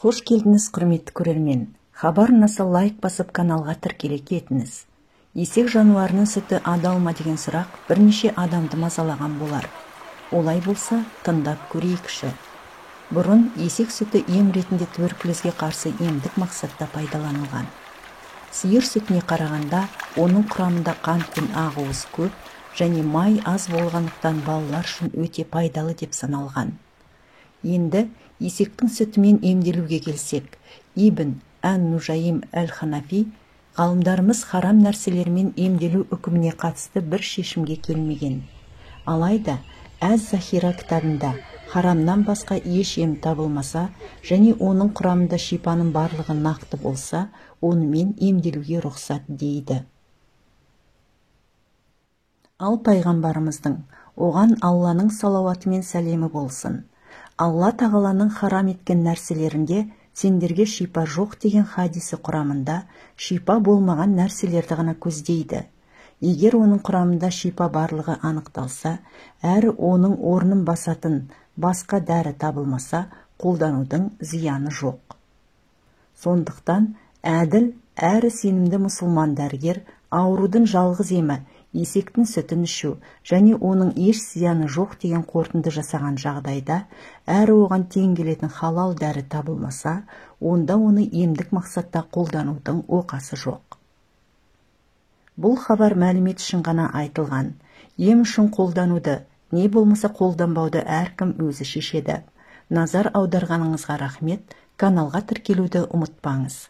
Қош келдіңіз, құрметті көрермен. Хабар ұнаса, лайк басып, каналға тіркеле кетіңіз. Есек жануарының сүті адал ма деген сұрақ бірнеше адамды мазалаған болар. Олай болса, тыңдап көрейікші. Бұрын есек сүті ем ретінде туберкулезге қарсы емдік мақсатта пайдаланылған. Сиыр сүтіне қарағанда оның құрамында қант пен ақуыз көп және май аз болғандықтан, балалар үшін өте пайдалы деп саналған. Енді есектің сүтімен емделуге келсек, Ибн ән-Нужаим әл-Ханафи ғалымдарымыз харам нәрселермен емделу үкіміне қатысты бір шешімге келмеген. Алайда әз-Захира кітабында харамнан басқа еш ем табылмаса және оның құрамында шипаның барлығы нақты болса, онымен емделуге рұқсат дейді. Ал пайғамбарымыздың, оған Алланың салауаты мен сәлемі болсын, «Алла тағаланың харам еткен нәрселерінде сендерге шипа жоқ» деген хадисі құрамында шипа болмаған нәрселерді ғана көздейді. Егер оның құрамында шипа барлығы анықталса, әрі оның орнын басатын басқа дәрі табылмаса, қолданудың зияны жоқ. Сондықтан әділ әрі сенімді мұсылман дәрігер аурудың жалғыз емі есектің сүтін ішу және оның еш зияны жоқ деген қорытынды жасаған жағдайда, әрі оған тең келетін халал дәрі табылмаса, онда оны емдік мақсатта қолданудың оқасы жоқ. Бұл хабар мәлімет үшін ғана айтылған. Ем үшін қолдануды, не болмаса қолданбауды әркім өзі шешеді. Назар аударғаныңызға рахмет. Каналға тіркелуді ұмытпаңыз.